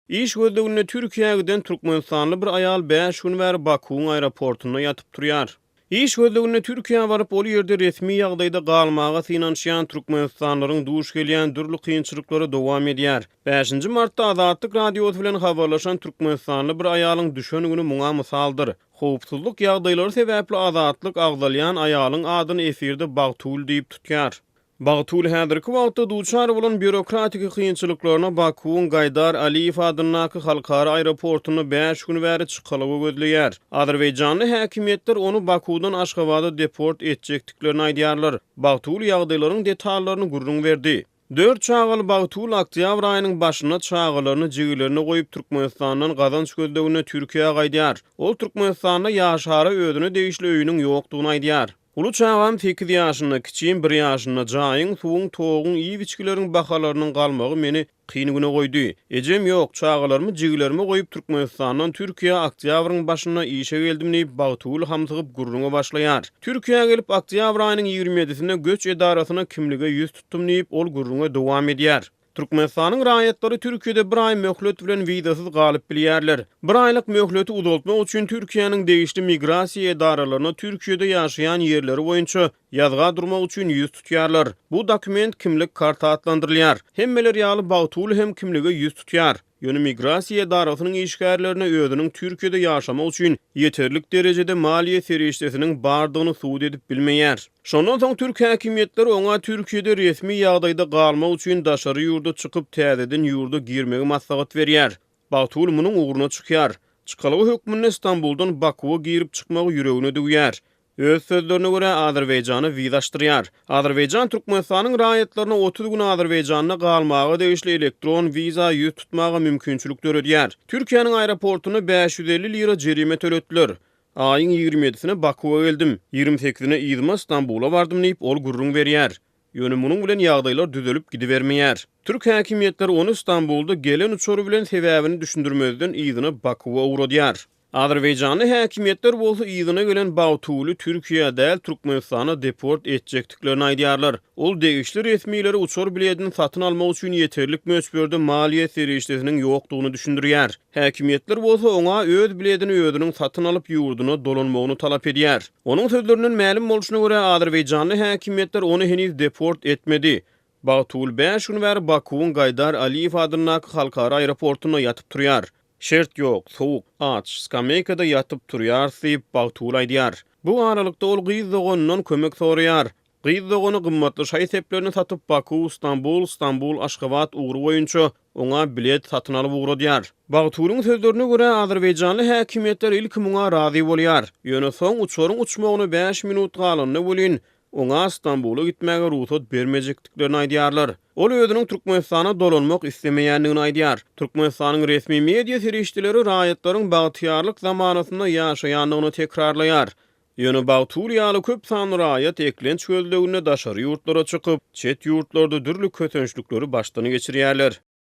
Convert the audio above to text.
Iş gözleginde Türkiýä giden türkmenistanly bir aýal bäş gün bäri Bakuwyň aeroportunda ýatyp turýar. Iş gözleginde Türkiýä baryp, ol ýerde resmi ýagdaýda galmaga synanyşýan türkmenistanlylaryň duş gelýän dürli kynçylyklary dowam edýär. Bäşinji martda Azatlyk Radiosy bilen habarlaşan türkmenistanly bir aýalyň düşen güni muňa mysaldyr. Howpsuzlyk ýagdaýlary sebäpli Azatlyk agzalýan aýalyň adyny efirde Bagtygül diýip tutýar. Bagtygül häzirki wagtda duçar bolan býurokratiki kynçylyklaryna Bakuwyň Gaýdar Aliýew adyndaky halkara aeroportunda bäş gün bäri çykalga gözleýär. Azerbaýjanly häkimiýetler ony Bakuwdan Aşgabada deport etjekdiklerini aýdýarlar. Bagtygül ýagdaýlaryň detallaryny gürrüň berdi. Dört çagaly Bagtygül oktýabr aýynyň başynda çagalaryny jigilerine goýup, Türkmenistandan gazanç gözleginde Türkiýä gaýdýar. Ol Türkmenistanda ýaşara özüne degişli öýüniň ýokdugyny aýdýar. Uly çagam sekiz ýaşynda, kiçim bir ýaşynda. Jaýyň, suwuň, toguň, iýip-içgileriň bahalarynyň galmagy meni kyn güne goýdy. Ejem ýok, çagalarymy jigilerime goýup, Türkmenistandan Türkiýä oktýabryň başynda işe geldim diýip, Bagtygül hamsygyp gürrüňe başlaýar. Türkiýä gelip, oktýabr aýynyň 20 ýedisinde göç edarasyna kimlige ýüz tutdum diýip, ol gürrüňe dowam edýär. Türkmenistanyň raýatlary Türkiýede bir aý möhlet bilen wizasyz galyp bilýärler. Bir aýlyk möhleti uzaltmak üçin Türkiýäniň degişli migrasiýa edaralaryna Türkiýede ýaşaýan ýerleri boýunça ýazga durmak üçin ýüz tutýarlar. Bu dokument kimlik karty atlandyrylýar. Hemmeler ýaly Bagtygül hem kimlige ýüz tutýar. Ýöne migrasiýa edarasynyň işgärlerine özüniň Türkiýede ýaşamak üçin ýeterlik derejede maliýe serişdesiniň bardygyny subut edip bilmeýär. Şondan soň türk häkimiýetleri oňa Türkiýede resmi ýagdaýda galmak üçin daşary ýurda çykyp täzeden ýurda girmegi maslahat berýär. Bagtygül munuň ugruna çykýar. Çykalga hökmünde Stambuldan Bakuwa girip çykmagy ýüregine düwýär. Öz sözlerine görä, Azerbaýjana wiza açdyrýar. Azerbaýjan Türkmenistanyň raýatlaryna 30 gün Azerbaýjanda galmaga degişli elektron wiza ýüz tutmaga mümkinçilik döredýär. Türkiýäniň aeroportunda 550 lira jerime töletdiler. Aýyň 27-sine Bakuwa geldim, 28-ine yzyma Stambula bardym diýip, ol gürrüň berýär. Ýöne munuň bilen ýagdaýlar düzelip gidibermeýär. Türk häkimiýetleri ony Stambulda gelen uçary bilen sebäbini düşündirmezden yzyna Bakuwa ugradýar. Azerbaýjanly häkimiýetler bolsa yzyna gelen Bagtuly Türkiýä däl, Türkmenistana deport etjekdiklerini aýdýarlar. Ol degişli resmilere uçar biledini satyn almak üçin ýeterlik möçberde maliýe serişdesiniň ýokdugyny düşündirýär. Häkimiýetler bolsa oňa öz biledini özüniň satyn alyp ýurduna dolanmagyny talap edýär. Onuň sözlerinden mälim bolşuna görä, azerbaýjanly häkimiýetler ony heniz deport etmedi. Bagtygül bäş gün bäri Bakuwyň Gaýdar Aliýew adyndaky halkara aeroportunda ýatyp turýar. Şert ýok, sowuk, aç, skameýkada ýatyp turýarys diýip, Bagtygül aýdýar. Bu aralykda ol gyz doganyndan kömek soraýar. Gyz dogany gymmatly şaý-seplerini satyp, Baku, Stambul, Stambul, Aşgabat ugry boýunça oňa bilet satyn alyp ugradýar. Bagtygülüň sözlerine görä, azerbaýjanly häkimiýetler ilki muňa razy bolýar. Ýöne soň uçaryň uçmagyna bäş minut galanda welin, oňa Stambula gitmäge rugsat bermejekdiklerini aýdýarlar. Ol özüniň Türkmenistana dolanmak islemeýändigini aýdýar. Türkmenistanyň resmi media serişdeleri raýatlaryň bagtyýarlyk zamanasynda ýaşaýandygyny tekrarlaýar. Ýöne Bagtygül ýaly köp sanly raýat eklenç gözleginde daşary ýurtlara çykyp, çet ýurtlarda dürli kösençlikleri başdan geçirýärler.